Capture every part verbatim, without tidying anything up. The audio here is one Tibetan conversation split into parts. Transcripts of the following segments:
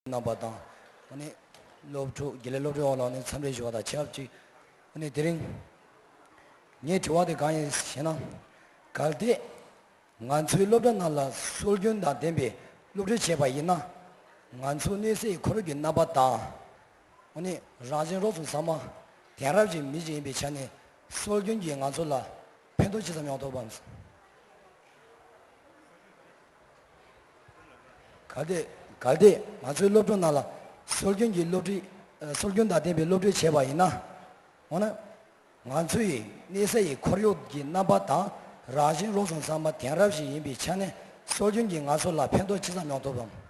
རྣམ་པ་དང་། ཨ་ནི་སློབ་ཕྲུག་དགེ་ལས་སློབ་ཕྲུག་འོག་ལ་ཨ་ནི་འཚམས་འདྲི་ཞུ་བ་དང་ཆབས་ཅིག་ཨ་ནི་དེ་རིང་ངའི་དྲི་བ་དེ་གང་ཡིན་ཞེ་ན། གལ་ཏེ་ང་ཚོའི་སློབ་གྲྭ་ནང་ལ་སྲོལ་རྒྱུན་དང་ལྡན་པའི་སློབ་ཁྲིད་བྱས་པ་ཡིན་ན། ང་ཚོ་གནས་སའི་ཁོར་ཡུག་གི་རྣམ་པ་དང་། ཨ་ནི་རང་བཞིན་རོགས་ཟོམ་ཚང་མ་དེང་རབས་ཀྱི་མི་ཞིག་ཡིན་པའི་ཆ་ནས་སྲོལ་རྒྱུན་གྱིས་ང་ཚོ་ལ་ཕན་ཐོགས་ཅི་ཙམ་ཡོང་ཐུབ་བམ། གལ་ཏེ་གལ་ཏེ་ང་ཚོའི་སློབ་གྲྭ་ནང་ལ་སྲོལ་རྒྱུན་གྱི་སློབ་ཁྲིད། ཨ། སྲོལ་རྒྱུན་དང་ལྡན་པའི་སློབ་ཁྲིད་བྱས་པ་ཡིན་ན། འོ་ན། ང་ཚོ་ཡི་གནས་ས་ཡི་ཁོར་ཡུག་གི་རྣམ་པ་དང་རང་བཞིན་རོགས་ཟོམ་ཚང་མ་དེང་རབས་ཤིག་ཡིན་པའི་ཆ་ནས་སྲོལ་རྒྱུན་གྱིས་ང་ཚོ་ལ་ཕན་ཐོགས་ཅི་ཙམ་ཡོང་ཐུབ་བམ།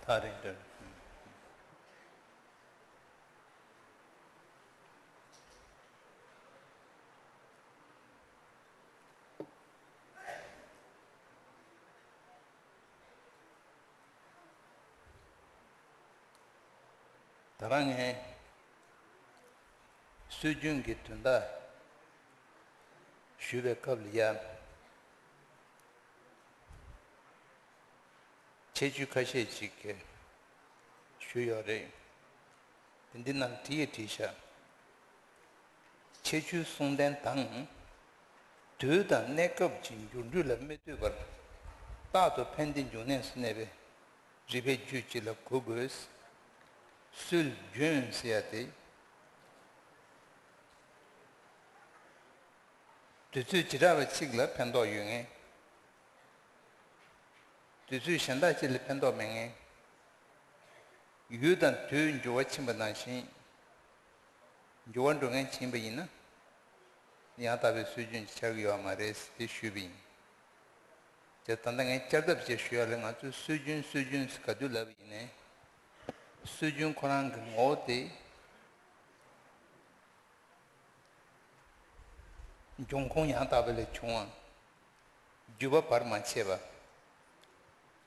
ཐག་རིང་དུ། ད་རང་ངས་སྲོལ་རྒྱུན་གྱི་དོན་དག་ཞུས་པའི་སྐབས་ལ་ཡ། ཁྱད་ཆོས་ཁ་ཤས་ཅིག་གི་ཞུས་ཡོད་རེད། འདི་ནང་བྲིས་ཡས་བྲིས་ཤག་ཁྱད་ཆོས་གསུང་ལྡན་དང་། དུས་དང་གནས་སྐབས་ཀྱི་འགྱུར་འགྲོས་ལ་མི་ལྟོས་པར། རྟག་ཏུ་ཕན་བདེའི་འབྱུང་གནས་སུ་གནས་པའི་རིག་པའི་རྒྱུད་ཅིག་ལ་གོ་དགོས། སྲོལ་རྒྱུན་ཟེར་ཡ་དེ། དུས་ཚོད་བྱེ་བྲག་པ་གཅིག་ལ་ཕན་ཐོགས་ཡོད་མཁན། དུས་ཚོད་གཞན་དག་ཅིག་ལ་ཕན་ཐོགས་མེད་མཁན། ཡུལ་དང་དུས་འགྱུར་བ་ཕྱིན་པ་ནང་བཞིན། འགྱུར་བ་འགྲོ་མཁན་ཕྱིན་པ་ཡིན་ན། ཡང་དག་པའི་སྲོལ་རྒྱུན་ཅིག་ཆགས་ཀྱི་ཡོད་མ་རེད་ཟེར་ཞུས་པ་ཡིན། དེ་ད་ལྟ་ངས་བསྐྱར་ལྡབ་ཅིག་ཞུ་ཡ་ལ། ང་ཚོས་སྲོལ་རྒྱུན་སྲོལ་རྒྱུན་ཟེར་ག་དུས་ལབ་པ་ཡིན་ནའི། སྲོལ་རྒྱུན་ཁོ་རང་གི་ངོ་བོ་དེ། འབྱུང་ཁུངས་ཡང་དག་པ་ལས་བྱུང་བ། རྒྱུད་པ་བར་མ་ཆད་པ།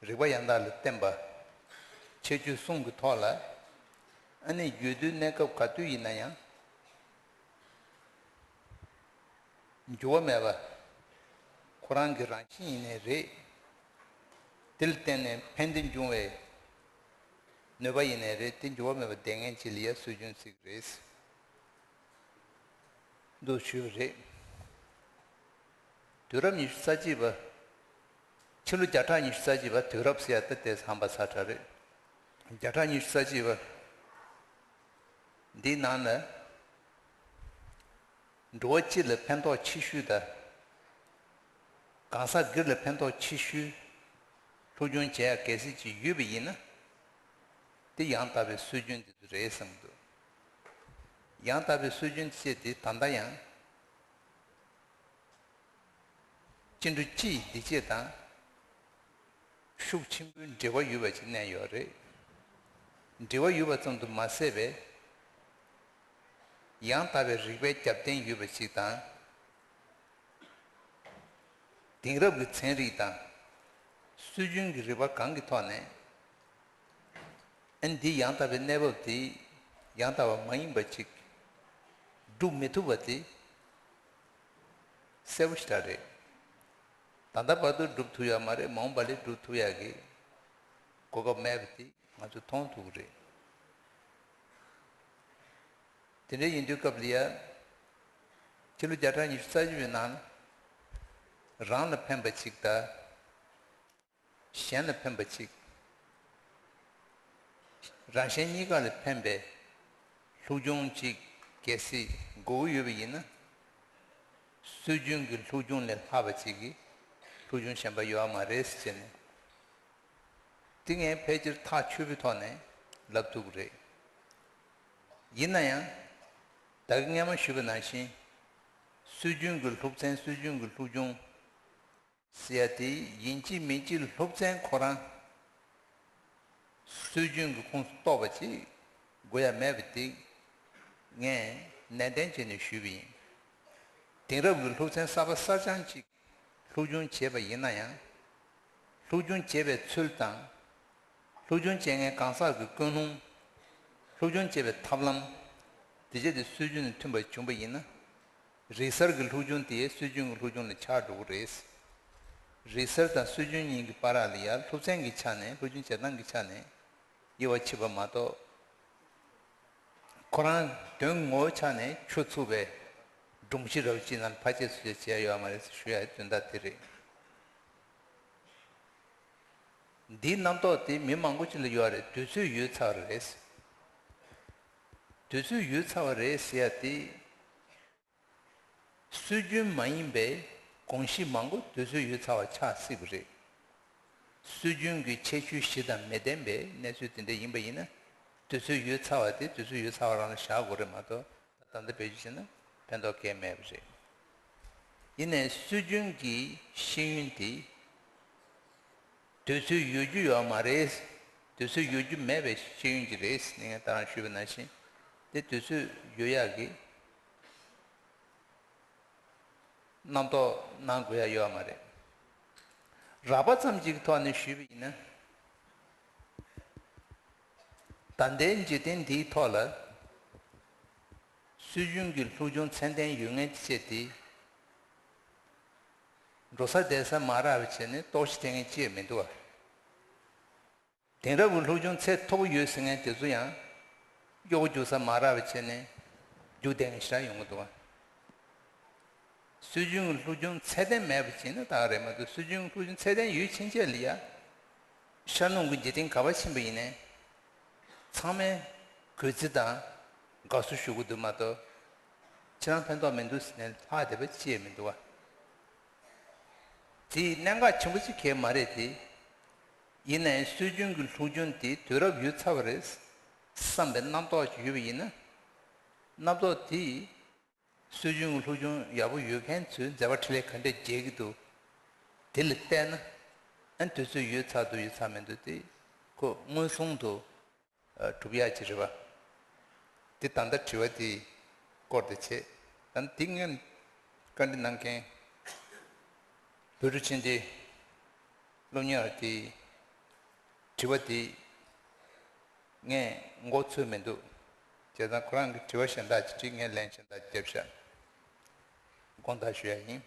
རིགས་པ་ཡང་དག་ལ་བརྟེན་པ། ཁྱད་ཆོས་གསུམ་གྱི་ཐོག་ལ། ཨ་ནི་ཡུལ་དུས་གནས་སྐབས་ག་དུས་ཡིན་ན་ཡང་། འགྱུར་བ་མེད་པ། ཁོ་རང་གི་རང་བཞིན་ཡིན་ནའི་རེད། དེ་ལ་བརྟེན་ནས་ཕན་བདེ་འབྱུང་བའི་ནུས་པ་ཡིན་ནའི་རེད། དེ་འགྱུར་བ་མེད་པ་ལྡན་མཁན་ཅིག་ལ་ཡ་སྲོལ་རྒྱུན་ཟེར་གྱི་རེད། འདུག་ཞུས་པ་རེད། དུས་རབས་ཉི་ཤུ་རྩ་གཅིག་པ། ཕྱི་ལོ་བརྒྱ་ཕྲག་ཉི་ཤུ་རྩ་གཅིག་པ་དུས་རབས་ཟེར་ཡ་ད་དེ་ཧམ་པ་ཚ་དྲགས་རེད། བརྒྱ་ཕྲག་ཉི་ཤུ་རྩ་གཅིག་པ་འདིའི་ནང་ན། འགྲོ་བ་སྤྱི་ལ་ཕན་ཐོགས་ཆེ་ཤོས་དང་། གང་ཟག་སྒེར་ལ་ཕན་ཐོགས་ཆེ་ཤོས་སློབ་སྦྱོང་བྱེད་ཡ་གལ་སྲིད་ཅིག་ཡོད་པ་ཡིན་ན། དེ་ཡང་དག་པའི་སྲོལ་རྒྱུན་དེ་ཚོ་རེད་བསམ་གྱི་འདུག་ཡང་དག་པའི་སྲོལ་རྒྱུན་ཅེས་དེ་ད་ལྟ་ཡང་། སྤྱི་འགྲོ་སྤྱི་ཡི་བདེ་སྐྱིད་དང་། ཤུགས་ཆེན་པོའི་འབྲེལ་བ་ཡོད་པ་ཅིག་གནས་ཡོད་རེད། འབྲེལ་བ་ཡོད་པ་ཙམ་དུ་མ་ཟད་པའི། ཡང་དག་པའི་རིགས་པའི་རྒྱབ་རྟེན་ཡོད་པ་ཅིག་དང་། དེང་རབས་ཀྱི་ཚན་རིག་དང་། སྲོལ་རྒྱུན་གྱི་རིགས་པ་གང་གི་ཐོག་ནས། ཨ་ནི་འདི་ཡང་དག་པའི་གནས་བབ་དེ་ཡང་དག་པ་མ་ཡིན་པ་ཅིག་སྒྲུབ་མི་ཐུབ་པ་དེ་གསལ་པོ་ཞེ་དྲག་རེད། ད་ལྟ་བར་དུ་སྒྲུབ་ཐུབ་ཡོད་མ་རེད། མ་འོངས་པ་ལ་སྒྲུབ་ཐུབ་ཡག་གི་གོ་སྐབས་མེད་པ་དེ་ང་ཚོས་མཐོང་ཐུབ་ཀྱི་རེད། དེ་འདྲ་ཡིན་དུས་སྐབས་ལ་ཡ། ཕྱི་ལོ་བརྒྱ་ཕྲག་ཉི་ཤུ་རྩ་གཅིག་པའི་ནང་། རང་ལ་ཕན་པ་ཅིག་དང་། གཞན་ལ་ཕན་པ་ཅིག་རང་གཞན་གཉིས་ཀ་ལ་ཕན་པའི་སློབ་སྦྱོང་ཅིག་གལ་སྲིད་དགོས་ཀྱི་ཡོད་པ་ཡིན་ན། སྲོལ་རྒྱུན་གྱི་སློབ་སྦྱོང་ལས་ལྷག་པ་ཅིག་གི་སློབ་སྦྱོང་གཞན་པ་ཡོད་མ་རེད་ཟེར་ནས། དེ་ངས་ཕལ་ཆེར་ཐག་ཆོད་པོའི་ཐོག་ནས་ལབ་ཐུབ་ཀྱི་རེད། ཡིན་ན་ཡང་། ད་གིན་སྔས་མ་ཞུས་པ་ནང་བཞིན། སྲོལ་རྒྱུན་གྱི་སློབ་ཚན། སྲོལ་རྒྱུན་གྱི་སློབ་སྦྱོང་ཟེར་ཡ་དེ་ཡིན་གཅིག་མིན་གཅིག་སློབ་ཚན་ཁོ་རང་སྲོལ་རྒྱུན་གྱི་ཁོངས་སུ་གཏོགས་པ་ཅིག་དགོས་ཡ་མེད་པ་དེ་ངས་ནན་ཏན་བྱས་ནས་ཞུས་པ་ཡིན། དེང་རབས་ཀྱི་སློབ་ཚན་གསར་པ་གསར་རྐྱང་ཅིག་སློབ་སྦྱོང་བྱས་པ་ཡིན་ན་ཡང་། སློབ་སྦྱོང་བྱས་པའི་ཚུལ་དང་། སློབ་སྦྱོང་བྱེད་མཁན་གང་ཟག་གི་ཀུན་སློང་། སློབ་སྦྱོང་བྱེད་པའི་ཐབས་ལམ། དེ་བྱས་ཏེ་སྲོལ་རྒྱུན་ནས་མཐུན་པ་བྱུང་པ་ཡིན་ན། རེས་གསར་གྱི་སློབ་སྦྱོང་དེ་སྲོལ་རྒྱུན་གྱི་སློབ་སྦྱོང་ལ་ཆགས་འགྲོ་གི་རེད། རེས་གསར་དང་སྲོལ་རྒྱུན་གཉིས་ཀྱི་བར་ལ་ཡ་སློབ་ཚན་གྱི་ཆ་ནས། སློབ་སྦྱོང་བྱེད་སྟངས་ཀྱི་ཆ་ནས་དབྱེ་བ་ཕྱེ་བ་མ་གཏོགས། ཁོ་རང་དོན་ངོ་བོའི་ཆ་ནས་ཆུ་ཚུགས་པའི་སྒྲོམ་གཞི་རབ་ཅིག་ནང་ཕར་ཆེར་ཚུར་ཆེར་བྱས་ཡོད་མ་རེད་ཞུ་ཡ་དོན་དག་དེ་རེད། འདིའི་རྣམ་རྟོག་དེ་མི་མང་པོ་ཅིག་ལ་ཡོད་རེད། དུས་ཚོད་ཡོལ་ཚར་བ་རེད། དུས་ཚོད་ཡོལ་ཚར་བ་རེད་ཟེར་ཡ་དེ། སྲོལ་རྒྱུན་མ་ཡིན་པའི་གོམས་གཤིས་མང་པོ་དུས་ཚོད་ཡོལ་ཚར་བ་ཆགས་སྲིད་པ་རེད། སྲོལ་རྒྱུན་གྱི་ཁྱད་ཆོས་བཞི་དང་མི་ལྡན་པའི་གནས་ཚུལ་དེ་འདྲ་ཡིན་པ་ཡིན་ན། དུས་ཚོད་ཡོལ་ཚར་བ་དེ་དུས་ཚོད་ཡོལ་ཚར་བ་རང་ལ་བཞག་དགོས་རེད་མ་གཏོགས། ད་ལྟ་བེད་སྤྱོད་བྱས་ན་ཕན་ཐོགས་གང་ཡང་མེད་པ་རེད། ཡིན་ནའི་སྲོལ་རྒྱུན་གྱི་ཤེས་ཡོན་དེ་དུས་ཚོད་ཡོལ་རྒྱུ་ཡོད་མ་རེད། དུས་ཚོད་ཡོལ་རྒྱུ་མེད་པའི་ཤེས་ཡོན་ཅིག་རེད། ངས་ད་རང་ཞུས་པ་ནང་བཞིན། དེ་དུས་ཚོད་ཡོལ་ཡག་གི་རྣམ་རྟོག་གནང་དགོས་ཡ་ཡོད་མ་རེད། རགས་པ་ཙམ་ཅིག་གི་ཐོག་ནས་ཞུས་པ་ཡིན་ན། ད་ལྟའི་འཇིག་རྟེན་འདིའི་ཐོག་ལ་སྲོལ་རྒྱུན་གྱི་སློབ་སྦྱོང་ཚད་ལྡན་ཡོད་མཁན་བཅས་དེ་འགྲོ་ས་བསྡད་ས་མ་རག་པ་བྱས་ནས་ལྟོགས་ཤི་ཐེབས་མཁན་ཅིག་མི་འདུག་བ། དེང་རབས་ཀྱི་སློབ་སྦྱོང་ཚད་མཐོ་པོ་ཡོད་ཟེར་མཁན་དེ་ཚོ་ཡང་གཡོག་རྒྱུགས་ས་མ་རག་པ་བྱས་ནས་རྒྱུགས་བསྡད་མཁན་ཞེ་དྲག་ཡོང་གི་འདུག་བ། སྲོལ་རྒྱུན་གྱི་སློབ་སྦྱོང་ཚད་ལྡན་མེད་པ་བྱས་ན་ད་ག་རེད་མ་གཏོགས། སྲོལ་རྒྱུན་གྱི་སློབ་སྦྱོང་ཚད་ལྡན་ཡོད་ཕྱིན་ཆད་ལ་ཡ། ཤར་ནུབ་ཀྱི་འཇིག་རྟེན་ག་པར་ཕྱིན་པ་ཡིན་ནའི། ཚང་མས་གུས་བརྩི་དང་དགའ་བསུ་ཞུ་གི་འདུག་མ་གཏོགས། ཁྱེད་རང་ཕན་ཐོགས་མི་འདུག་ཟེར་ནས་ལྷག་བསྡད་པ་ཅི་ཡང་མི་འདུག་བ། དེ་གནད་འགག་ཆེན་པོ་ཅིག་གང་ཡང་མ་རེད་དེ། ཡིན་ནའི་སྲོལ་རྒྱུན་གྱི་སློབ་སྦྱོང་དེ་དུས་རབས་ཡོལ་ཚར་བ་རེད་བསམ་པའི་རྣམ་རྟོག་ཅིག་ཡོད་པ་ཡིན་ན། རྣམ་རྟོག་དེ། སྲོལ་རྒྱུན་གྱི་སློབ་སྦྱོང་ཡག་པོ་ཡོད་མཁན་ཚོས་མཛད་པ་འཕྲིན་ལས་ག་འདྲ་རྒྱས་ཀྱི་འདུག་དེ་ལ་བལྟས་ན། ཨ་ནི་དུས་ཚོད་ཡོལ་ཚར་འདུག་ཡོལ་ཚར་མི་འདུག་དེ་ཁོ་མངོན་སུམ་དུ་ཨ་གྲུབ་ཡག་ཅིག་རེད་པ། དེ་ད་ལྟ་དྲི་བ་དེའི་སྐོར་དེ་བྱས། ད་ནི་དེ་སྔོན་བཀའ་འདྲི་གནང་མཁན་བོད་ཕྲུག་ཕྱི་འབྲེལ་སློབ་གཉེར་བ་དེས་དྲི་བ་དེ་ངས་མགོ་ཚོས་མི་འདུག་བྱས་ཙང་ཁོ་རང་གིས་དྲི་བ་གཞན་དག་ཅིག་དྲིས། ངས་ལན་གཞན་དག་བརྒྱབ་ཤག་དགོངས་དག་ཞུ་ཡ་ཡིན།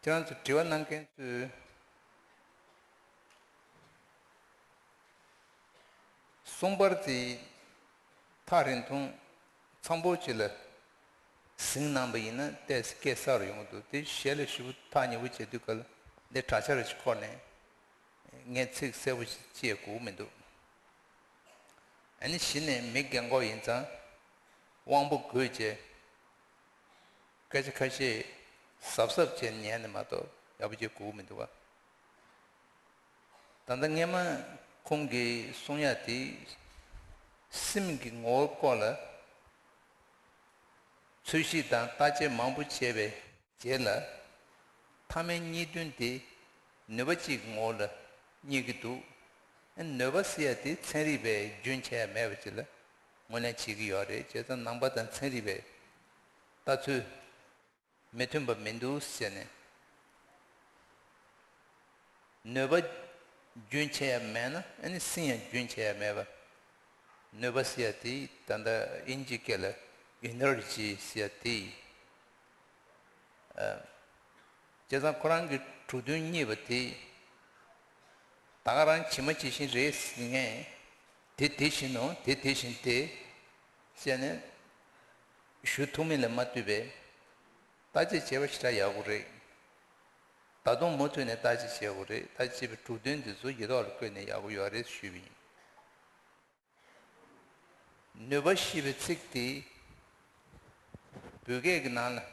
ཁྱེད་རང་ཚོ་དྲི་བ་གནང་མཁན་ཚོས་གསུངས་པར་དེ་ཐག་རིང་ཐུང་འཚམ་པོ་ཅིག་ལ་ཟིན་གནང་པ་ཡིན་ན་ཏོག་ཙམ་སྐད་གསལ་རུ་ཡོང་གི་འདུག་དེ་ཞལ་ལ་ཞུ་ཐག་ཉེ་པོ་བྱེད་དུས་སྐབས་ལ་འདི་དྲ་འཆར་ཞིག་འཁོར་ནས་ངས་ཚིག་གསལ་པོ་ཞིག་བཤད་དགོས་མི་འདུག་ཨ་ནི་གཞི་ནས་མི་རྒན་གོག་ཡིན་ཙང་དབང་པོ་རྒོད་བྱས། སྐད་ཆ་ཁ་ཤས་གཟབ་གཟབ་བྱས་ཉན་ནས་མ་གཏོགས་ཡག་པོ་བྱེད་དགོས་མི་འདུག་ག་ད་ལྟ་སྔས་མ་ཁོང་གིས་གསུང་ཡ་དེ་སེམས་ཀྱི་ངོ་བོའི་སྐོར་ལ་འཚོལ་ཞིབ་དང་བརྟག་དཔྱད་མང་པོ་བྱས་པའི་རྗེས་ལ། མཐའ་མའི་གཉིས་བདུན་དེ་ནུས་པ་གཅིག་གི་ངོ་བོ་ལ་རྙེད་ཀྱི་འདུག་ནུས་པ་ཟེར་ཡ་དེ་ཚན་རིག་པས་རྒྱུན་ཆད་ཡ་མེད་པ་ཅིག་ལ་ངོས་ལེན་བྱེད་ཀྱི་ཡོད་རེད། བྱས་ཙང་ནང་པ་དང་ཚན་རིག་པའི་ལྟ་ཚུལ་མི་མཐུན་པ་མི་འདུག་ཟེར་ནས། ནུས་པ་རྒྱུན་ཆད་ཡ་མེད་ན་ཨ་ནི་སེམས་ཡང་རྒྱུན་ཆད་ཡ་མེད་པ། ནུས་པ་ཟེར་ཡ་དེ་ད་ལྟ་དབྱིན་ཇི་སྐད་ལ་ཨེ་ནར་ཇི་ཟེར་ཡ་དེ། ཨ། བྱས་ཙང་ཁོ་རང་གི་གྲོས་དོན་གཉིས་པ་དེ། ད་ག་རང་ཇི་མ་ཇི་བཞིན་རེད་ཟེར་ངས། དེ་དེ་བཞིན་ནོ། དེ་དེ་བཞིན་ཏེ། ཟེར་ནས་ཞུ་ཐུབ་མིན་ལ་མ་ལྟོས་པའི་བརྟག་དཔྱད་བྱས་པ་ཞེ་དྲག་ཡག་པོ་རེད། ད་དུང་མུ་མཐུད་ནས་བརྟག་དཔྱད་བྱེད་དགོས་རེད། བརྟག་དཔྱད་བྱས་པའི་གྲོས་དོན་འདི་ཚོ་ཡིག་ཐོག་ལ་བཀོད་ནས་ཡག་པོ་ཡོད་རེད་ཞུས་པ་ཡིན། ནུས་པ་ཞེས་པའི་ཚིག་དེ་བོད་སྐད་ཀྱི་ནང་ལ་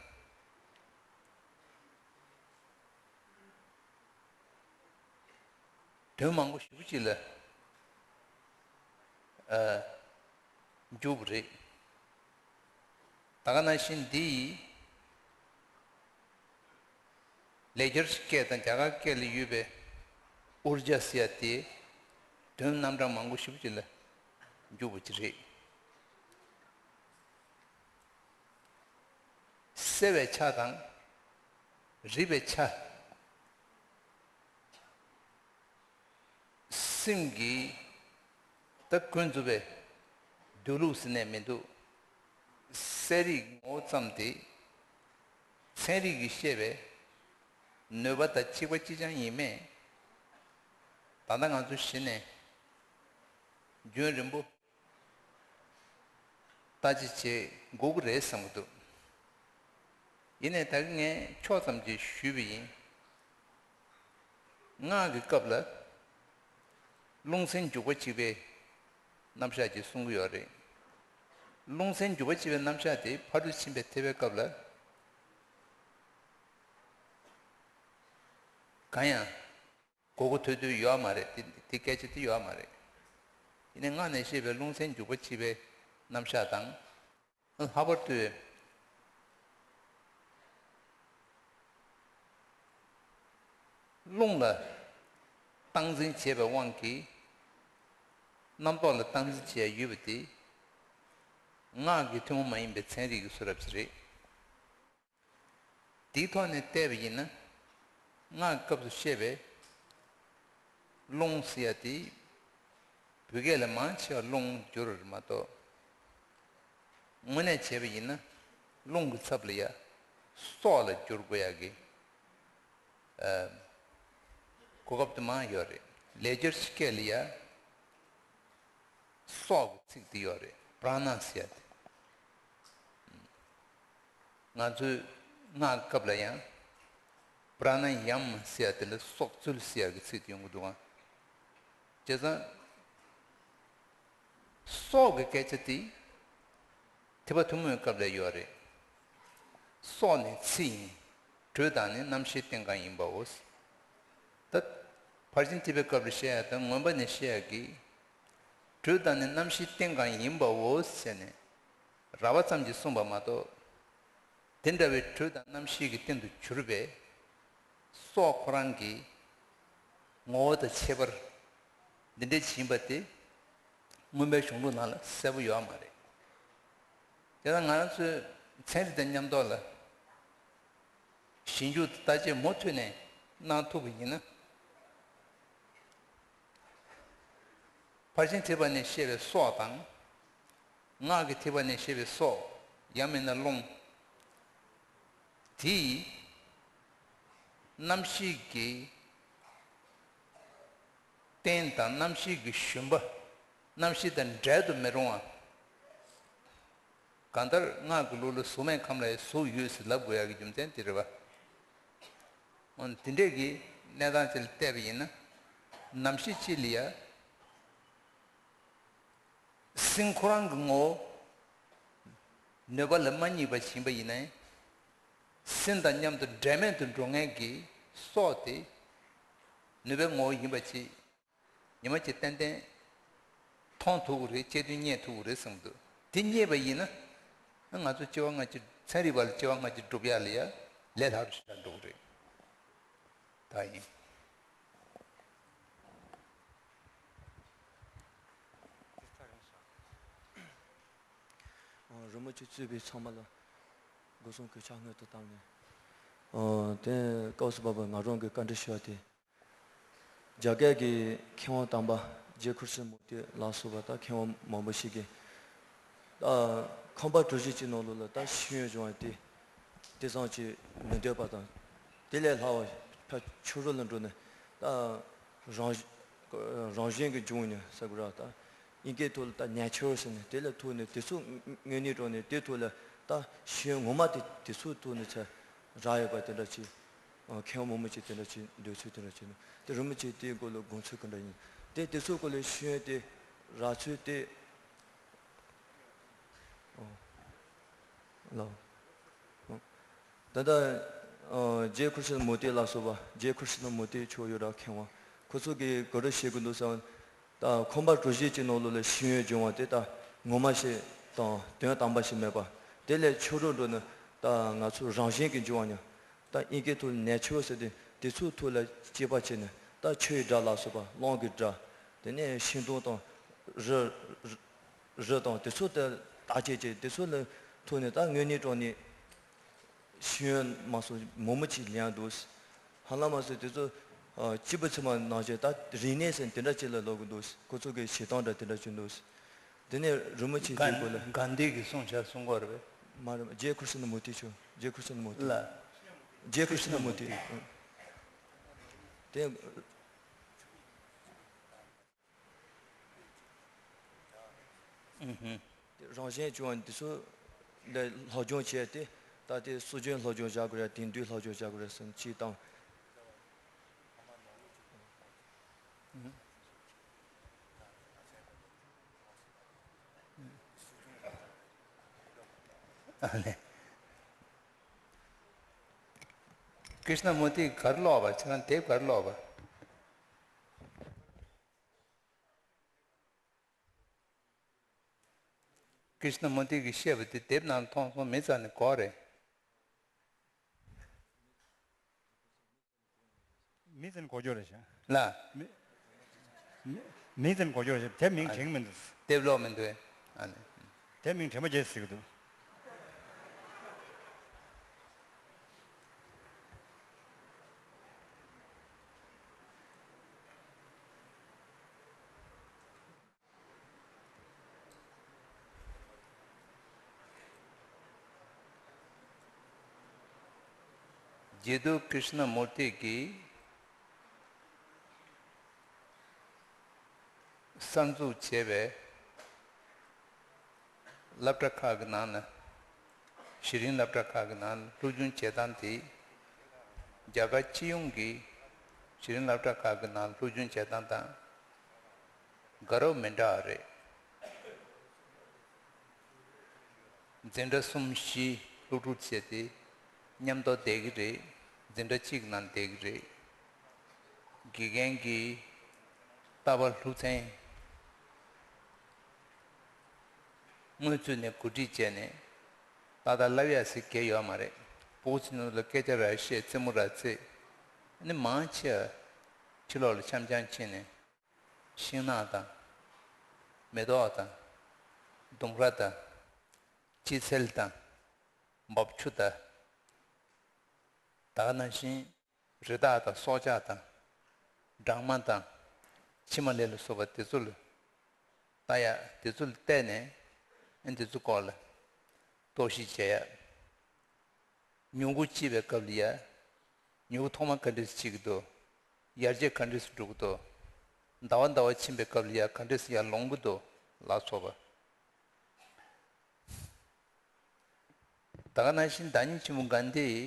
དོན་མང་པོ་ཞེ་པོ་ཅིག་ལ་ཨ་འཇུག་པ་རེད། ད་ག་ནང་བཞིན་འདི་ཡིས་ལེགས་སྦྱར་སྐད་དང་རྒྱ་གར་སྐད་ལ་ཡོད་པའི་ཨུར་ཇ་ཟེར་ཡ་དེ་དོན་རྣམ་གྲངས་མང་པོ་ཞེ་པོ་ཅིག་ལ་འཇུག་པ་ཅིག་རེད། གསལ་བའི་ཆ་དང་རིད་པའི་ཆ། སེམས་ཀྱི་ད་ཀུན་རྫོབ་པའི་སྡོད་ལུགས་ཟེར་ནས་མི་འདུག་གསལ་རིག་ངོ་བོ་ཙམ་དེ་ཚན་རིག་གིས་བཤད་པའི་ནུས་པ་དང་གཅིག་པ་གཅིག་རྐྱང་ཡིན་མེད། ད་ལྟ་ང་ཚོ་གཞི་ནས་རྒྱུན་རིང་པོ་ལྟ་ཅི་བྱེད་དགོས་ཀྱི་རེད་བསམ་གྱི་འདུག་ཡིན་ནའི་ད་གིན་ངས་ཕྱོགས་ཙམ་ཅིག་ཞུས་པ་ཡིན། སྔགས་ཀྱི་སྐབས་ལ་རླུང་སེམས་འཇུག་པ་གཅིག་པའི་རྣམ་གཞག་ཅིག་གསུང་གི་ཡོད་རེད། རླུང་སེམས་འཇུག་པ་གཅིག་པའི་རྣམ་གཞག་དེ་ཕར་ཚུར་ཕྱིན་པའི་ཐེབས་པའི་སྐབས་ལ་གང་ཡང་གོ་གོ་ཐོས་ཐོས་ཡོད་མ་རེད། དེ་དེ་སྐད་ཆ་དེ་ཡོད་མ་རེད། ཡིན་ནའི་སྔགས་ནས་བཤད་པའི་རླུང་སེམས་འཇུག་པ་གཅིག་པའི་རྣམ་གཞག་དང་། ལྷག་པར་དུ་རླུང་ལ་སྟངས་འཛིན་བྱེད་པའི་དབང་གིས་རྣམ་རྟོག་ལ་སྟངས་འཛིན་བྱེད་ཡ་ཡོད་པ་དེ་སྔགས་ཀྱི་ཐུན་མོང་མ་ཡིན་པའི་ཚན་རིག་གི་གསུང་རབ་ཅིག་རེད། དེའི་ཐོག་ནས་བལྟས་པ་ཡིན་ན། སྔགས་སྐབས་སུ་བཤད་པའི་རླུང་ཟེར་ཡ་དེ་བོད་སྐད་ལ་མང་ཆེ་བ་རླུང་བསྒྱུར་བ་རེད་མ་གཏོགས། དངོས་གནས་བྱས་པ་ཡིན་ན་རླུང་གི་ཚབ་ལ་ཡ་སྲོག་ལ་བསྒྱུར་དགོས་ཡ་གི་ཨ་གོ་སྐབས་དེ་མང་ཡོད་རེད། ལེགས་སྦྱར་སྐད་ལ་ཡ་སྲོག་གི་ཚིག་དེ་ཡོད་རེད། པྲ་ཎ་ཟེར་ཡ་དེ། ང་ཚོས་སྔགས་སྐབས་ལ་ཡང་པྲ་ཎ་ཡམ་ཟེར་ཡ་དེ་ལ་སྲོག་རྩོལ་ཟེར་ཡ་གི་ཚིག་དེ་ཡོང་གི་འདུག་ཨང་། བྱས་ཙང་སྲོག་གི་སྐད་ཆ་དེ་ཐེག་པ་ཐུན་མོང་གི་སྐབས་ལ་ཡོད་རེད། སྲོག་ནི་ཚེ་ཡིན། དྲོད་དང་ནི་རྣམ་ཤེས་རྟེན་གང་ཡིན་པའོ། ད་ཕར་ཕྱིན་ཐེག་པའི་སྐབས་ལ་བཤད་ཡ་དང་མངོན་པ་ནས་བཤད་ཡ་གི་དྲོད་དང་ནི་རྣམ་ཤེས་རྟེན་གང་ཡིན་པའོ་ཟེར་ནས་རགས་པ་ཙམ་གྱིས་གསུངས་པ་མ་གཏོགས། དེ་འདྲ་བའི་དྲོད་དང་རྣམ་ཤེས་ཀྱི་རྟེན་དུ་གྱུར་པའི་སྲོག་ཁོ་རང་གི་ངོ་བོ་དང་ཁྱད་པར་འདི་འདྲ་ཞིག་ཡིན་པ་དེ་མངོན་པའི་གཞུང་ལུགས་ནང་ལ་གསལ་པོ་ཡོད་མ་རེད། དེ་ལ་ང་རང་ཚོའི་ཚན་རིག་དང་མཉམ་དུ་ལ་ཞིབ་འཇུག་དང་བརྟག་དཔྱད་མུ་མཐུད་ནས་གནང་ཐུབ་པ་ཡིན་ན། ཕར་ཕྱིན་ཐེག་པ་ནས་བཤད་པའི་སྲོག་དང་། སྔགས་ཀྱི་ཐེག་པ་ནས་བཤད་པའི་སྲོག་ཡང་མིན་ན་རླུང་། དེའི་རྣམ་ཤེས་ཀྱི་རྟེན་དང་རྣམ་ཤེས་ཀྱི་ཞུན་པ། རྣམ་ཤེས་དང་འབྲལ་དུ་མི་རུང་བ། གང་ལྟར་སྔགས་ཀྱི་ལུགས་ལ་གཟུགས་མེད་ཁམས་ལ་ཡང་གཟུགས་ཡོད་ཟེར་ལབ་དགོས་ཡག་གི་རྒྱུ་མཚན་དེ་རེད་པ། འོན་དེ་འདྲས་ཀྱི་གནས་སྟངས་དེ་ལ་བལྟས་པ་ཡིན་ན། ནམ་ཞིག་ཅིག་ལ་ཡ། སེམས་ཁོ་རང་གི་ངོ་བོ་ནུས་པ་ལ་མ་བསྙེགས་པ་ཞིག་ཡིན་པ་ཡིན་ན། སེམས་དང་མཉམ་དུ་འབྲལ་མེད་དུ་འགྲོ་མཁན་གྱི་སྲོག་དེ་ནུས་པའི་ངོ་བོ་ཡིན་པ་ཅིག་ཉི་མ་གཅིག་ཏན་ཏན་མཐོང་ཐུབ་ཀྱི་རེད། དཔྱད་དུས་རྙེད་ཐུབ་ཀྱི་རེད་བསམ་གྱི་འདུག་དེ་རྙེད་པ་ཡིན་ན། ང་ཚོ་སྐྱེ་བ་སྔ་ཕྱི་ཚན་རིག་པ་ལ་སྐྱེ་བ་སྔ་ཕྱི་སྒྲུབ་ཡག་ལ་ཡ་ལས་སླ་རུ་ཞེ་དྲག་འགྲོ་གི་རེད། ད་ཡིན། རིན་པོ་ཆེ་གཙོས་པའི་ཚང་མ་ལ་སྒོ་གསུམ་གྱི་ཕྱག་སྔོན་དུ་བཏང་ནས། དེ་སྐབས་སུ་བབས་པའི་ང་རང་གི་བཀའ་འདྲི་ཞུ་བ་དེ། རྒྱ་སྐད་ཀྱི་མཁས་དབང་དམ་པ་ཇེ་ཁུར་སི་མུ་ཏི་ལ་སོགས་པ་དང་མཁས་དབང་མང་པོ་ཞིག་གིས། ད་ཁང་པ་གྲུ་བཞི་གཅིག་ནང་ལོགས་ལ་ད་ཤེས་ཡོན་སྦྱོང་བ་དེ་དེ་ཙམ་གྱིས་མི་འདོད་པ་དང་། དེ་ལས་སླ་བ་ཕར་ཕྱི་རོལ་ལ་འགྲོ་ནས་ད་རང་རང་བཞིན་གྱི་འབྱུང་ནས་ཟེར་དགོས་ར། ད་དབྱིན་སྐད་ཐོག་ལ་ད་ནེ་ཅར་ཟེར་ནས་དེ་ལ་ཐུག་ནས་དེ་ཚོ་དངོས་གནས་དྲང་ནས་དེ་ཐོག་ལ་ད་ཤེས་ཡོན་ངོ་མ་དེ་དེ་ཚོ་ཐོག་ནས་ཚར་རག་ཡོད་པ་དེ་འདྲ་ཅིག་མཁས་དབང་མང་པོ་ཅིག་དེ་འདྲ་ཅིག་འདོད་ཚུལ་དེ་འདྲ་ཅིག་ནི་དེ་རིན་པོ་ཆེ་དེའི་སྐོར་ལ་དགོངས་ཚུལ་ག་འདྲ་ཡིན། དེ་དེ་ཚོའི་སྐོར་ལ་ཤེས་ཡོན་དེ་རག་ཚུལ་དེ་ལགས། ད་ལྟ་ཇེ་ཁུར་སི་མུ་ཏི་ལ་སོགས་པ་ཇེ་ཁུར་སི་མུ་ཏི་མཆོག་ཡོད་ར། མཁས་དབང་ ཁོ་ཚོ་གིས་ག་རེ་བཤད་གི་འདུག་ཟེར་བ། ད་ཁང་པ་གྲུ་བཞི་གཅིག་ནང་ལོགས་ལ་ཤེས་ཡོན་སྦྱོང་བ་དེ་ད་ངོ་མ་ཞིག་དང་དོན་དམ་པ་ཞིག་མེད་པ། དེ་ལས་ཕྱོགས་རིས་འགྲོ་ནས་ད་ང་ཚོ་རང་བཞིན་གྱིས་འབྱུང་བ་ཉག་ད་དབྱིན་སྐད་ཐོག་ནེ་ཅར་ཟེར་དུས་དེ་ཚོའི་ཐོག་ལ་དཔྱད་པ་བྱས་ནས། ད་ཆུ་ཡི་སྒྲ་ལ་སོགས་པ། རླུང་གི་སྒྲ། དེ་ནས་ཤིང་སྡོང་དང་རི། རི་དང་དེ་ཚོ་དེ་བརྟག་དཔྱད་བྱས། དེ་ཚོ་ལ་ཐོག་ནས་ད་དངོས་གནས་དྲང་གནས་ཤེས་ཡོན་མ་སོང་མང་པོ་ཅིག་ལེན་འདུག་ཧ་ལམ་མ་སོང་དེ་ཚོ། ཨ། སྐྱེས་བུ་ཚང་མ་ནང་བཞིན་ད་རིག་གནས་ཟེར་དེ་འདྲ་ཅིག་ལ་ལོག་གི་འདུག་ཁོ་ཚོ་གི་བྱེད་སྟངས་འདྲ་དེ་འདྲ་ཅིག་འདུག་དེ་ནས་རིན་པོ་ཆེ་དེའི་སྐོར་ལ། གན་དྷི་གི་གསུང་བྱ་གསུང་གི་ཡོད་རེད་པས། མ་རེད། རྗེ་ཁུ་སི་ན་མུ་ཏི་ཆོས། རྗེ་ཁུ་སི་ན་མུ་ཏི། ལ། རྗེ་ཁུ་སི་ན་མུ་ཏི། ཨ། དེ། ཨུ་ཧུ། དེ་རང་བཞིན་བྱུང་བ་འདི་ཚོ་ལ་སློབ་སྦྱོང་བྱས་ཏེ། ད་དེ་སྲོལ་རྒྱུན་སློབ་སྦྱོང་བྱ་དགོས་རེད། དེང་དུས་སློབ་སྦྱོང་བྱ་དགོས་རེད་བསམ་ཅིག་དང་། ཨ་ལེ། ཀྲིཤ་ན་མུར་ཏི་ག་རེ་ཀློག་པ། ཁྱེད་རང་དེབ་ག་རེ་ཀློག་པ། ཀྲིཤ་ན་མུར་ཏི་གིས་བཤད་པ་དེ་དེབ་ནང་མཐོང་སོང་། མི་ཚང་ནས་གོ་རེད། མི་ཚང་ནས་གོ་རྒྱུ་རེད་ཤག་ལ། མི་མི་མི་ཚང་ནས་གོ་རྒྱུ་རེད་ཤག་དེབ་མིང་ཨ། དྲན་གྱི་མི་འདུག་དེབ་ཀློག་མི་འདུག་ཨ་ནི། དེབ་མིང་དྲན་པ་བརྗེད་ཟེར་གྱི་འདུག་རྗེ་བདུད་ཀྲིཤ་ན་མུར་ཏི་གིས་གསར་འཛུགས་བྱས་པའི་སློབ་གྲྭ་ཁག་གི་ནང་ལ། གཞི་རིམ་སློབ་གྲྭ་ཁག་གི་ནང་སློབ་སྦྱོང་བྱེད་སྟངས་དེ། རྒྱ་གར་སྤྱི་ཡོངས་ཀྱི་གཞི་རིམ་སློབ་གྲྭ་ཁག་གི་ནང་སློབ་སྦྱོང་བྱེད་སྟངས་དང་དགའ་རབ་མི་འདྲ་བ་རེད། འཛིན་གྲྭ་གསུམ་བཞི་སློབ་ཕྲུག་བྱས་ཏེ་མཉམ་དུ་བསྡད་ཀྱི་རེད། འཛིན་གྲྭ་གཅིག་ནང་བསྡད་ཀྱི་རེད། དགེ་རྒན་གྱིས་ལྟ་བ་སློབ་ཚན་སྔོན་ཚུད་ནས་གོ་སྒྲིག་བྱས་ནས་ཏག་ཏག་བསླབ་ཡག་ཟེར་གང་ཡང་ཡོད་མ་རེད། སྤོ་ཚེ་ནང་ལ་སྐད་ཆ་ར་བཤད། རྩེད་མོ་ར་རྩེ། ཨ་ནི་མང་ཆེ་བ་ཕྱི་ལོགས་ལ་འཆམ་འཆམ་ཕྱིན་ནས། ཤིང་ནགས་དང་། མེ་ཏོག་དང་། ལྡུམ་ར་དང་། སྤྱི་ཚལ་དང་། འབབ་ཆུ་དང་། ད་ག་ནང་བཞིན་རི་དྭགས་དང་། སྲོག་ཆགས་དང་། སྦྲང་མ་དང་། ཕྱེ་མ་ལེབ་ལ་སོགས་པ་དེ་ཚོ་ལ་ལྟ་ཡག་དེ་ཚོ་ལ་བལྟས་ནས། ཨ། དེ་ཚོའི་སྐོར་ལ་རྟོག་ཞིབ་བྱེད་ཡག་ཉིན་གུང་སྐྱེས་པའི་སྐབས་ལ་ཡ། ཉིན་གུང་ཐོག་མ་ག་འདྲས་སྐྱེ་གི་འདུག་ཡར་རྒྱས་ག་འདྲས་འགྲོ་གི་འདུག་ཟླ་བ་ཟླ་བ་ཕྱིན་པའི་སྐབས་ལ་ཡ་ག་འདྲས་ཡར་ལོངས་ཀྱི་འདུག་ལ་སོགས་པ། ད་ག་ནང་བཞིན་བདག་ཉིད་ཆེན་པོ་གྷན་དྷིའི་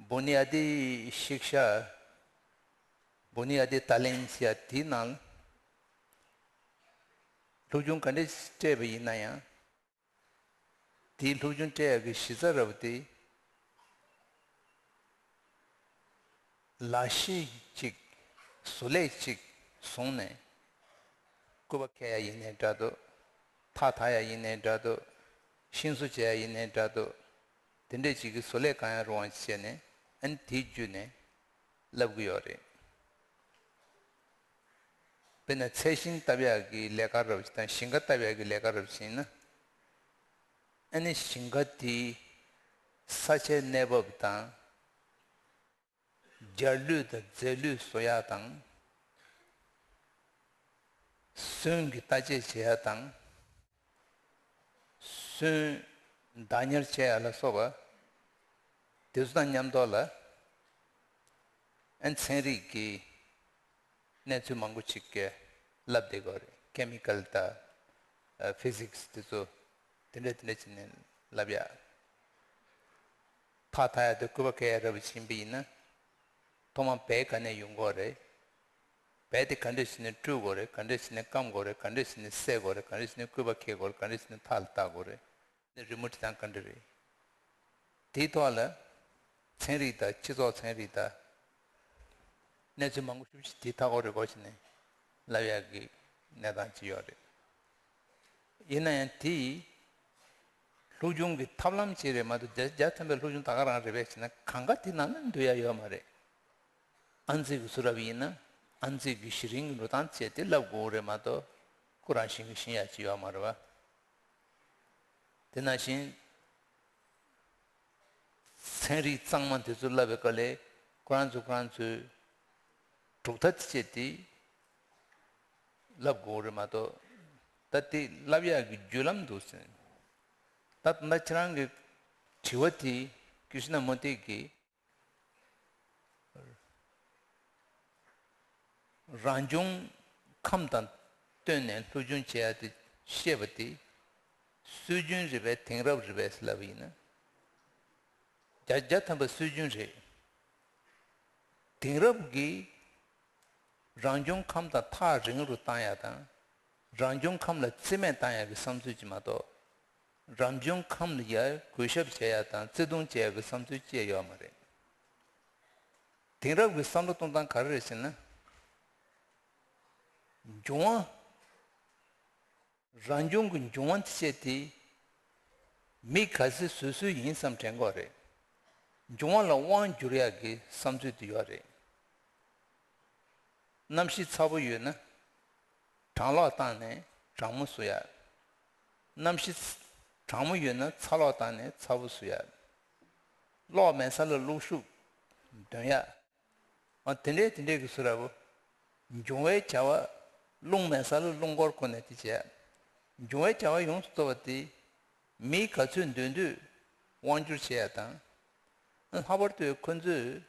བྷུ་ནི་ཨ་དི་ཤིག་ཤ། བྷུ་ནི་ཨ་དི་ཏཱ་ལིམ་ཟེར་ཡ་དེའི་ནང་སློབ་སྦྱོང་ག་འདྲས་སྤྲད་པ་ཡིན་ན་ཡང་། དེའི་སློབ་སྦྱོང་སྤྲད་ཡག་གི་གཞི་རྩ་ར་བ་དེ། ལག་ཤེས་གཅིག་བཟོ་ལས་གཅིག་བཟུང་ནས། སྐུད་པ་འཁེལ་ཡག་ཡིན་ནའི་འདྲ་འདུག་ཐགས་འཐག་ཡག་ཡིན་ནའི་འདྲ་འདུག་ཤིང་བཟོ་བྱེད་ཡག་ཡིན་ནའི་འདྲ་འདུག་དེ་འདྲས་ཅིག་གི་བཟོ་ལས་གང་ཡང་རུང་བ་བྱས་ནས། ཨ་ནི་དེའི་བརྒྱུད་ནས་བསླབ་གི་ཡོད་རེད། དཔེར་ན་ཚལ་ཞིང་བཏབ་ཡག་གི་ལས་ཀ་ར་བ་ཞིག་དང་། ཞིང་ཁ་བཏབ་ཡག་གི་ལས་ཀ་ར་བ་ཞིག་ཡིན་ན། ཨ་ནི་ཞིང་ཁ་དེའི་ས་ཆའི་གནས་བབ་དང་། རྒྱལ་གླུད་དང་རྫས་གླུད་བཟོ་ཡག་དང་། སོན་གྱི་བརྟག་དཔྱད་བྱེད་ཡག་དང་། སོན་བདག་ཉར་བྱེད་ཡག་ལ་སོགས་པ་དེ་ཚོ་དང་མཉམ་དུ་ལ། ཨ། ཚན་རིག་གི་གནས་ཚུལ་མང་པོ་ཞིག་གི་བསླབ་བསྡད་ཀྱི་ཡོད་རེད། ཀེ་མི་ཀལ་དང་། ཨ། ཕི་ཟིག་སི་དེ་ཚོ་དེ་འདྲ་དེ་འདྲ་བྱས་ནས་བསླབ་ཡག་ཐགས་འཐག་ཡག་དང་སྐུད་པ་འཁེལ་ཡག་ར་བ་ཞིག་ཡིན་པ་ཡིན་ན། ཐོག་མར་བལ་ག་ནས་ཡོང་དགོས་རེད། བལ་དེ་ག་འདྲས་བྱས་ནས་བཀྲུ་དགོས་རེད། ག་འདྲས་བྱས་ནས་སྐམ་དགོས་རེད། ག་འདྲས་བྱས་ནས་བསྲེག་དགོས་རེད། ག་འདྲས་བྱས་ནས་སྐུད་པ་འཁེལ་དགོས་རེད། ག་འདྲས་བྱས་ནས་ཐགས་ལ་བཏགས་དགོས་རེད། དེ་རི་མོ་བྲིས་སྟངས་ག་འདྲ་རེད། དེའི་ཐོག་ལ་ཚན་རིག་དང་། སྤྱི་ཚོགས་ཚན་རིག་དང་ གནས་ཚུལ་མང་པོ་ཞིག་དེ་མཐའ་འཁོར་རེ་སྐོར་བྱས་ནས་ལབ་ཡག་གི་གནས་སྟངས་ཅིག་ཡོད་རེད། ཡིན་ན་ཡང་དེ་ལྷུག་སྦྱོང་གི་ཐབས་ལམ་ཅིག་རེད་མ་གཏོགས། བརྒྱ་ཆ་བརྒྱ་ཐམ་པའི་ལྷུག་སྦྱོང་ད་ག་རང་རེད་པས་ཟེར་ན། གང་ག་དེ་ནང་ན་འདུས་ཡ་ཡོད་མ་རེད། ཨང་རྩིས་ཀྱི་གསུང་རབ་ཡིན་ན་ཨང་རྩིས་ཀྱི་གཞི་རིམ་གྱི་འགྲོ་སྟངས་བཅས་དེ་བསླབ་དགོས་རེད་མ་གཏོགས། ཁོ་རང་བཞིན་གྱིས་ཤེས་ཡ་ཅིག་ཡོད་མ་རེད་པ། དེ་ནང་བཞིན་ཚན་རིག་གཙང་མ་དེ་ཚོ་བསླབ་པའི་སྐབས་ལ་ཁོ་རང་ཚོ་ཁོ་རང་ཚོའི་གྲུབ་མཐའ་བཅས་དེ་བསླབ་དགོས་རེད་མ་གཏོགས། ད་དེ་བསླབ་ཡག་གི་བརྒྱུད་ལམ་འདུག་ཟེར། ད་ད་ལྟ་ཁྱེད་རང་གི་དྲི་བ་དེ་ཀི་ཤི་ན་མུ་ཏི་གིས། རང་བྱུང་ཁམས་དང་བསྟུན་ནས་ལྷུག་སྦྱོང་བྱེད་ཡ་དེ་བཤད་པ་དེ་སྲོལ་རྒྱུན་རེད་པས་དེང་རབས་རེད་པས་ལབ་པ་ཡིན་ན། བརྒྱ་ཆ་བརྒྱ་ཐམ་པ་སྲོལ་རྒྱུན་རེད། དེང་རབས་ཀྱི་རང་བྱུང་ཁམས་དང་ཐག་རིང་རུ་བཏང་ཡ་དང་། རང་བྱུང་ཁམས་ལ་རྩིས་མེད་བཏང་ཡ་གི་བསམ་ཚུལ་གྱིས་མ་གཏོགས། རང་བྱུང་ཁམས་ལ་ཡ་གུས་ཞབས་བྱེད་ཡ་དང་བརྩེ་དུང་བྱེད་ཡ་གི་བསམ་ཚུལ་ཅི་ཡང་ཡོད་མ་རེད། དེང་རབས་ཀྱི་བསམ་བློ་གཏོང་སྟངས་ག་རེ་རེད་ཟེར་ན། འབྱུང་བ། རང་བྱུང་གི་འབྱུང་བ་བཅས་དེ་མི་ག་ཚོད་བཟོས་བཟོས་ཡིན་བསམ་དྲན་གྱི་ཡོད་རེད། འབྱུང་བ་ལ་དབང་བསྒྱུར་ཡག་གི་བསམ་ཚུལ་དེ་ཡོད་རེད། གནམ་གཤིས་ཚ་པོ་ཡོད་ན་གྲང་གློག་བཏང་ནས་གྲང་མོ་བཟོ་ཡ། གནམ་གཤིས་གྲང་མོ་ཡོད་ན་ཚ་གློག་བཏང་ནས་ཚ་པོ་བཟོ་ཡ། གློག་མེད་ས་ལ་རླུང་ཤུགས་འདོན་ཡ། ཨ། དེ་འདྲའི་དེ་འདྲའི་གི་བཟོ་འདྲ་པོ། འབྱུང་བའི་བྱ་བ། རླུང་མེད་ས་ལ་རླུང་འཁོར་བསྐོར་ནས་དེ་བྱས། འབྱུང་བའི་བྱ་བ་ཡོངས་སུ་རྫོགས་པ་དེ་མིའི་ག་ཚོད་འདོད་འདོད་དབང་སྒྱུར་བྱེད་ཡ་དང་། ལྷག་པར་དུ་ཁོ་ཚོས་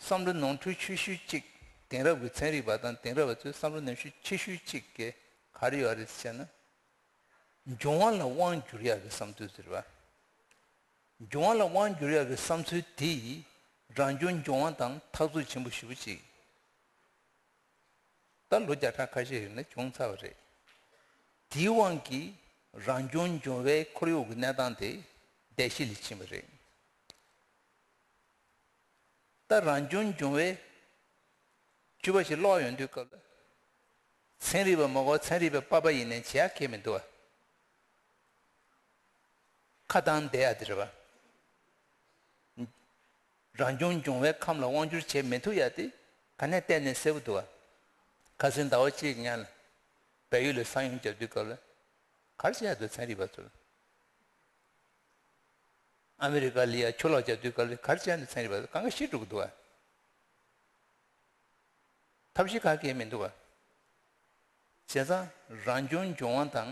བསམ་བློ་ནོར་འཁྲུལ་ཆེ་ཤོས་གཅིག། དེང་རབས་ཀྱི་ཚན་རིག་པ་དང་དེང་རབས་པ་ཚོའི་བསམ་བློ་ནོར་འཁྲུལ་ཆེ་ཤོས་གཅིག་གི་ག་རེ་ཡོད་རེད་ཟེར་ན། འབྱུང་བ་ལ་དབང་བསྒྱུར་ཡག་གི་བསམ་ཚུལ་ཟེར་བ། འབྱུང་བ་ལ་དབང་བསྒྱུར་ཡག་གི་བསམ་ཚུལ་དེ་རང་བྱུང་འབྱུང་བ་དང་འཐབ་རྩོད་ཆེན་པོ་ཞེ་པོ་ཅིག་ད་ལོ་བརྒྱ་ཕྲག་ཁ་ཤས་རིང་ལ་བྱུང་ཚར་བ་རེད། དེའི་དབང་གིས་རང་བྱུང་འབྱུང་བའི་ཁོར་ཡུག་གི་གནས་སྟངས་དེ་བདེ་སྐྱིད་ལ་ཕྱིན་པ་རེད། ད་རང་བྱུང་འབྱུང་བའི་སྤྱོད་པ་ཞིག་ཀློག་ཡོང་དུས་སྐབས་ལ། ཚན་རིག་པ་མ་གོ་ཚན་རིག་པའི་པ་ཕ་ཡིན་ནའི་བྱེད་ཡག་གང་ཡང་མི་འདུག་བ། ཁ་བཏང་བསྡད་ཡ་དེ་རེད་བ། རང་བྱུང་འབྱུང་བའི་ཁམས་ལ་དབང་བསྒྱུར་བྱེད་མི་ཐུབ་ཡ་དེ་ག་ནས་བལྟས་ནས་གསལ་པོ་འདུག་བ། ཁ་སང་ཟླ་བ་གཅིག་གི་སྔོན་ལ་བལ་ཡུལ་ལ་ས་ཡོམ་བརྒྱབ་དུས་སྐབས་ལ། ག་རེ་བྱེད་ཡ་འདུག་ཚན་རིག་པ་ཚོར། ཨ་མི་རི་ཀ་ལ་ཡ་ཆུ་ལོག་བརྒྱབ་དུས་སྐབས་ལ་ག་རེ་བྱས་ནས་ཚན་རིག་པ་གང་ག་ཤི་འགྲོ་གི་འདུག་བ། ཐབས་ཤེས་ག་གེ་མི་འདུག་བ། བྱས་ཙང་རང་བྱུང་འབྱུང་བ་དང་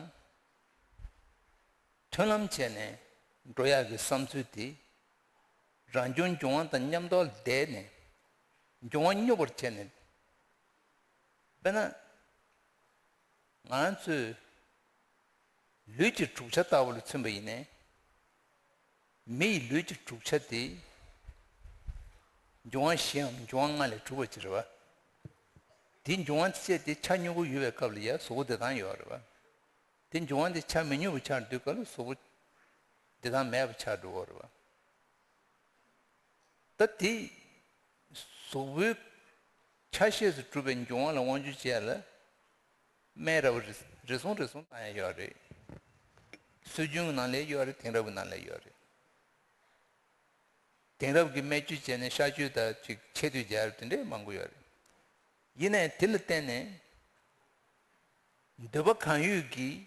མཐུན་ལམ་བྱས་ནས་འགྲོ་ཡག་གི་བསམ་ཚུལ་དེ། རང་བྱུང་འབྱུང་བ་དང་མཉམ་དུ་བསྡད་ནས་འབྱུང་བ་སྙོམས་པར་བྱས་ནས། དཔེར་ན། ང་རང་ཚོའི་ལུས་ཀྱི་གྲུབ་ཆ་ལྟ་བུ་ལ་མཚོན་པ་ཡིན་ནའི། མི་ཡི་ལུས་ཀྱི་གྲུབ་ཆ་དེ་འབྱུང་བ་བཞིའམ་འབྱུང་བ་ལྔ་ལས་གྲུབ་པ་ཅིག་རེད་བ། དེ་འབྱུང་བ་བཅས་དེ་ཆ་མྱུར་པོ་ཡོད་པའི་སྐབས་ལ་ཡ་གཟུགས་པོ་བདེ་ཐང་ཡོད་རེད་བ། དེ་འབྱུང་བ་དེ་ཆ་མི་མྱུར་པོ་ཆགས་དུས་སྐབས་ལ་གཟུགས་པོ་བདེ་ཐང་མེད་པ་ཆགས་འགྲོ་གི་རེད་བ། ད་དེ་གཟུགས་པོའི་ཆ་ཤས་སུ་གྲུབ་པའི་འབྱུང་བ་ལ་དབང་སྒྱུར་བྱེད་ཡ་ལ་སྨན་ར་བ་རེ་རེ་ཟུང་རེ་ཟུང་བཏང་ཡ་ཡོད་རེད། སྲོལ་རྒྱུན་གྱི་ནང་ལ་ཡོད་རེད། དེང་རབས་ཀྱི་ནང་ལ་ཡོད་རེད། དེང་རབས་ཀྱི་སྨན་བཅོས་བྱས་ནས་གཤག་བཅོས་དང་ཅིག་ཆེ་བསྟོད་རྒྱག་ཡ་དེ་འདྲས་མང་པོ་ཡོད་རེད། ཡིན་ནའི་དེ་ལ་བརྟེན་ནས་འདོད་པ་གང་ཡོད་ཀྱིས།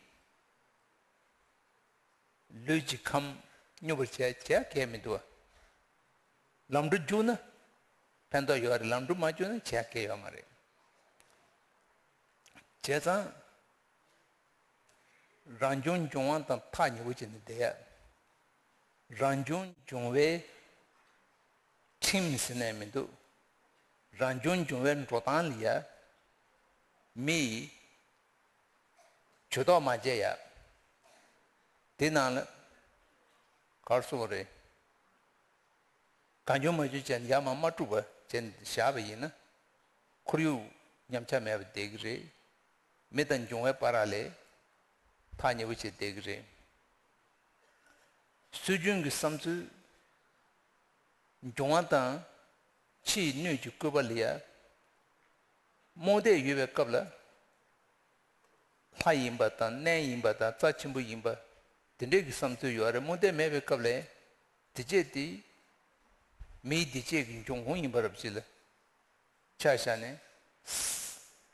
ལུས་ཀྱི་ཁམས་སྙོམས་པར་བྱས་བྱས་གལ་མི་འདུག་བ། ལམ་འགྲོ་རྒྱུགས་ན་ཕན་ཐོགས་ཡོད་རེད། ལམ་འགྲོ་མ་རྒྱུགས་ན་བྱས་གལ་ཡོད་མ་རེད། བྱས་ཙང་རང་བྱུང་འབྱུང་བ་དང་ཐག་ཉེ་པོ་བྱས་ནས་བསྡད་ཡ། རང་བྱུང་འབྱུང་བའི་ཁྲིམས་ཟེར་ནས་མི་འདུག་རང་བྱུང་འབྱུང་བའི་འགྲོ་སྟངས་ལ་ཡ། མི་ཡིས་ཇུས་གཏོགས་མ་བྱས་ཡ། དེ་ནང་ལ་ག་རེ་ཟེར་དགོས་རེད། གང་བྱུང་མང་བྱུང་བྱས་ནས་ཡར་མར་མ་དཀྲུགས་པ་བྱས་ནས་བཞག་པ་ཡིན་ན། ཁོར་ཡུག་ཉམས་ཆག་མེད་པར་བསྡད་ཀྱི་རེད། མི་དང་འབྱུང་བའི་བར་ལ་ཐག་ཉེ་པོ་བྱས་བསྡད་ཀྱི་རེད། སྲོལ་རྒྱུན་གྱི་བསམ་ཚུལ། འབྱུང་བ་དང་ཕྱིའི་སྣོད་ཀྱི་བཀོད་པ་ལ་ཡ་ རྨོངས་དད་ཡོད་པའི་སྐབས་ལ། ལྷ་ཡིན་པ་དང་གནས་ཡིན་པ་དང་རྩ་ཆེན་པོ་ཡིན་པ། དེ་འདྲའི་གི་བསམ་ཚུལ་ཡོད་རེད། རྨོངས་དད་མེད་པའི་སྐབས་ལ། དེ་བྱས་དེ། མིའི་བདེ་སྐྱིད་ཀྱི་འབྱུང་ཁུངས་ཡིན་པ་རབ་ཅིག་ལ། ཆ་བཞག་ནས།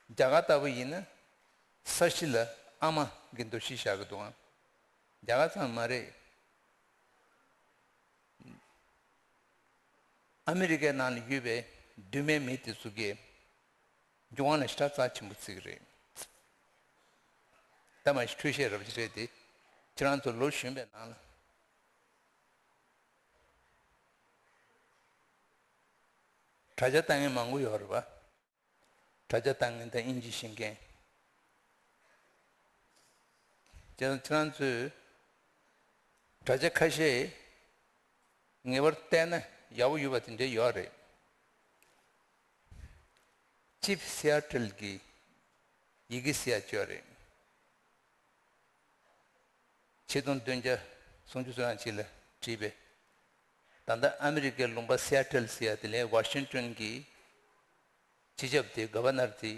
རྒྱ་གར་ལྟ་བུ་ཡིན་ན། ས་གཞི་ལ་ཨ་མ་གི་འདུ་ཤེས་བཞག་གི་འདུག་ཨང་། རྒྱ་གར་ཙམ་མ་རེད། ཨ་མི་རི་ཀའི་ནང་ལ་ཡོད་པའི་གདོད་མའི་མི་དེ་ཚོ་གི་འབྱུང་བ་ལ་ཞེ་དྲག་རྩ་ཆེན་པོ་བརྩི་གི་རེད། ད་མ་གཞི་འཕྲོས་བཤད་རབ་ཅིག་རེད་དེ། ཁྱེད་རང་ཚོ་ལོ་གཞོན་པའི་ནང་ལ། དྲ་རྒྱ་ལྟ་མཁན་མང་པོ་ཡོད་རེད་པ། དྲ་རྒྱ་ལྟ་མཁན་དང་དབྱིན་ཇི་ཤེས་མཁན། ཁྱེད་ཁྱེད་རང་ཚོས་དྲ་རྒྱ་ཁ་ཤས་ངེས་པར་བལྟས་ན་ཡག་པོ་ཡོད་པ་དེ་འདྲ་ཡོད་རེད། ཅིབ་སི་ཨ་ཏྲལ་གྱི་ཡི་གེ་ཟེར་ཡ་ཅིག་ཡོད་རེད། ཆིག་སྟོང་བདུན་བརྒྱ་སུམ་ཅུ་སོ་གཅིག་ལ་བྲིས་པའི། ད་ལྟ་ཨ་མི་རི་ཀའི་ལུང་པ་སི་ཨ་ཏྲལ་ཟེར་ཡ་དེ་ལ་ཝ་ཤིང་ཏོན་གྱི་སྤྱི་ཁྱབ་དེ་ག་བ་ནར་དེ་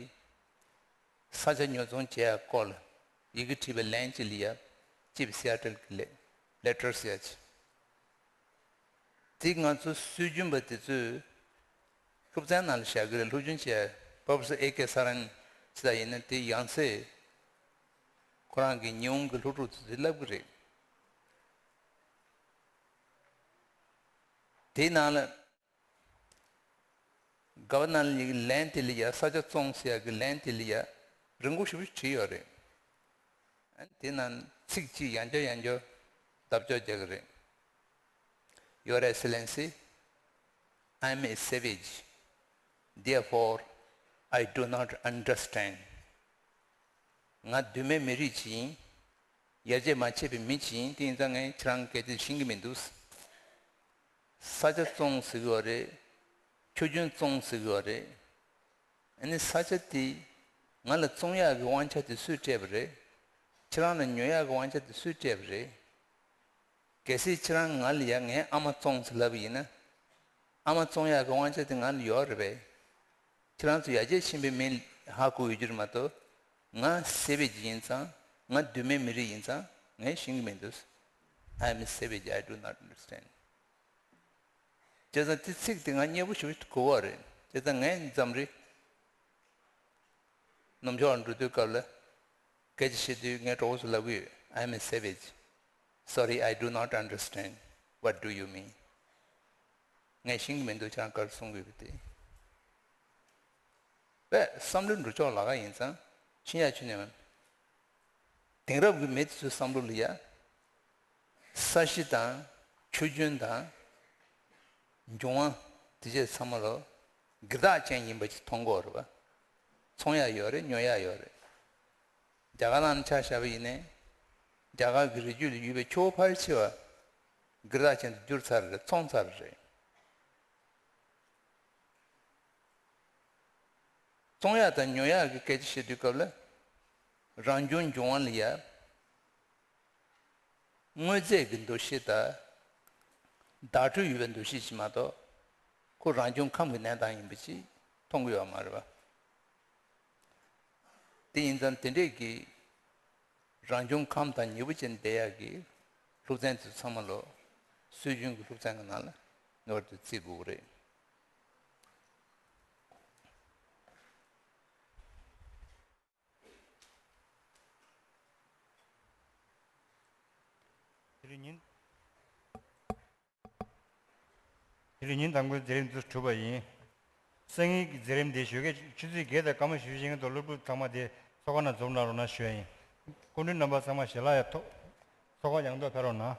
ས་ཆ་ཉོ་ཚོང་བྱེད་ཡ་སྐོར་ལ་ཡི་གེ་བྲིས་པའི་ལན་ཅིག་ལ་ཡ་ཅིབ་སི་ཨ་ཏྲལ་གྱི་ལེ་ལེ་ཊར་ཟེར་ཡ་ཅིག་དེ་ང་ཚོ་སྲོལ་རྒྱུན་པ་དེ་ཚོས་སློབ་ཚན་ནང་ལ་བཞག་གི་རེད། སློབ་སྦྱོང་བྱས། པོ་རོ་ཕེ་སར་ཨེ་ཀེ་སར་ཨན་ཅི་ད་ཡིན་ན་དེ་ཡང་སེ་ཁོ་རང་གི་ཉི་ཧོང་གི་སློབ་ཕྲུག་ཚོ་དེ་བསླབ་གི་རེད། དེའི་ནང་ལ་ག་བ་ནང་ལ་ལན་དེ་ལ་ཡ་ས་ཆ་བཙོང་ཟེར་ཡ་གི་ལན་དེ་ལ་ཡ་རིང་པོ་ཞེ་པོ་བྲིས་ཡོད་རེད། ཨ་ནི་དེ་ནང་ཚིག་གཅིག་ཡང་བསྐྱར་ཡང་བསྐྱར་ལྡབ་འགྱོག་རྒྱག་གི་རེད། Your Excellency, I am a savage. Therefore, I do not understand. ང་གདོད་མའི་མི་རིགས་ཅིག་ཡིན། ཡར་རྒྱས་མ་བྱས་པའི་མི་ཅིག་ཡིན། དེ་ཡིན་ཙང་ངས་ཁྱེད་རང་སྐད་ཆ་ཤེས་ཀྱི་མི་འདུག་ས་ཆ་བཙོང་ཟེར་གྱི་ཡོད་རེད། ཆུ་རྒྱུན་བཙོང་ཟེར་གྱི་ཡོད་རེད། ཨ་ནི་ས་ཆ་དེ་ང་ལ་བཙོང་ཡག་གི་དབང་ཆ་དེ་སུས་སྤྲད་པ་རེད། ཁྱེད་རང་ལ་ཉོ་ཡག་གི་དབང་ཆ་དེ་སུས་སྤྲད་པ་རེད། གལ་སྲིད་ཁྱེད་རང་ང་ལ་ཡ་ངའི་ཨ་མ་བཙོང་ཟེར་ལབ་པ་ཡིན་ན། ཨ་མ་བཙོང་ཡག་གི་དབང་ཆ་དེ་ང་ལ་ཡོད་རེད་པས། ཁྱེད་རང་ཚོ་ཡར་རྒྱས་ཕྱིན་པའི་མི་ཧ་གོ་ཡོད་རྒྱུ་རེད་མ་གཏོགས། ང་སེ་བེ་ཇི་ཡིན་ཙང་། ང་གདོད་མའི་མི་རིགས་ཡིན་ཙང་ངས་ཤེས་ཀྱི་མི་འདུག I am a savage, I do not understand. བྱས་ཙང་དེ་ཚིག་དེ་ང་སྙན་པོ་ཞེ་པོ་གོ་བ་རེད། བྱས་ཙང་ངས་འཛམ་རི་ནུབ་ཕྱོགས་ལ་འགྲོ་དུས་སྐབས་ལ་སྐད་ཆ་བཤད་དུས་ངའི་གྲོགས་པོ་ཚོ་ལབ་ཀྱི་ཡོད། I am a savage. Sorry, I do not understand. What do you mean? ངས་ཤེས་ཀྱི་མི་འདུག་ཁྱེད་རང་ག་རེ་གསུང་གི་ཡོད་པ་དེ། པས་བསམ་བློའི་འགྲོ་ཕྱོགས་ལ་ཁ་ཡིན་ཙང་ཤེས་ཡ་ཁྱོན་ནས་མེད། དེང་རབས་ཀྱི་མི་དེ་ཚོའི་བསམ་བློ་ལ་ཡ། ས་གཞི་དང་ཆུ་རྒྱུན་དང་འབྱུང་བ་དེ་བྱས་ཚང་མ་ལོ་སྒེར་བདག་ཅན་ཡིན་པ་ཅིག་མཐོང་གི་ཡོད་རེད་པ། ཚོང་ཡ་ཡོད་རེད། ཉོ་ཡ་ཡོད་རེད། རྒྱ་གར་ནང་ཆ་བཞག་པ་ཡིན་ནའི། རྒྱ་གར་གྱི་རི་རྒྱུད་ལ་ཡོད་པའི་ཆུ་བོ་ཕལ་ཆེ་བ་སྒེར་བདག་ཅན་དུ་གྱུར་ཚར་རེད། ཚོང་ཚར་རེད། བཙོང་ཡག་དང་ཉོ་ཡག་གི་སྐད་ཆ་བཤད་དུས་སྐབས་ལ། རང་བྱུང་འབྱུང་བ་ལ་ཡ། དངོས་རྫས་ཀྱི་འདུ་ཤེས་དང་། བདག་སྤྲོད་ཡོད་པའི་འདུ་ཤེས་ཤིག་མ་གཏོགས། ཁོ་རང་བྱུང་ཁམས་ཀྱི་གནས་སྟངས་ཡིན་པ་ཅིག་མཐོང་གི་ཡོད་མ་རེད་པ། དེ་ཡིན་ཙང་དེ་འདྲས་ཀྱི་རང་བྱུང་ཁམས་དང་ཉེ་པོ་ཅན་བསྡད་ཡག་གི་སློབ་ཚན་དེ་ཚང་མ་ལོ་སྲོལ་རྒྱུན་གྱི་སློབ་ཚན་གྱི་ནང་ལ་ངེས་པར་དུ་བརྩི་དགོས་ཀྱི་རེད། དེ་རིང་ཉིན། དེ་རིང་ཉིན་དང་པོའི་མཛད་རིམ་འདི་གྲུབ་པ་ཡིན། སང་ཉིན་གྱི་མཛད་རིམ་འདི་ཞོགས་ཀས་ཆུ་ཚོད་བརྒྱད་དང་སྐར་མ་བཞི་བཅུ་ཞེ་ལྔའི་ཐོག་སློབ་ཕྲུག་ཚང་མ་དེ་ཚོགས་ཁང་ནང་འཛོམས་གནང་རོགས་གནང་ཞུ་ཡ་ཡིན། སྐུ་མགྲོན་རྣམ་པ་ཚང་མ་ཞལ་ལག་ཡ་ཐོག་ཚོགས་ཁང་ཡང་ཐོག་ཕེབས་རོགས་གནང་།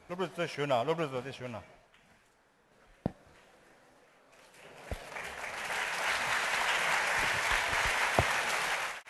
སློབ་ཕྲུག་ཚོ་བཞུགས་གནང་། སློབ་ཕྲུག་ཚོ་དེ་བཞུགས་གནང་།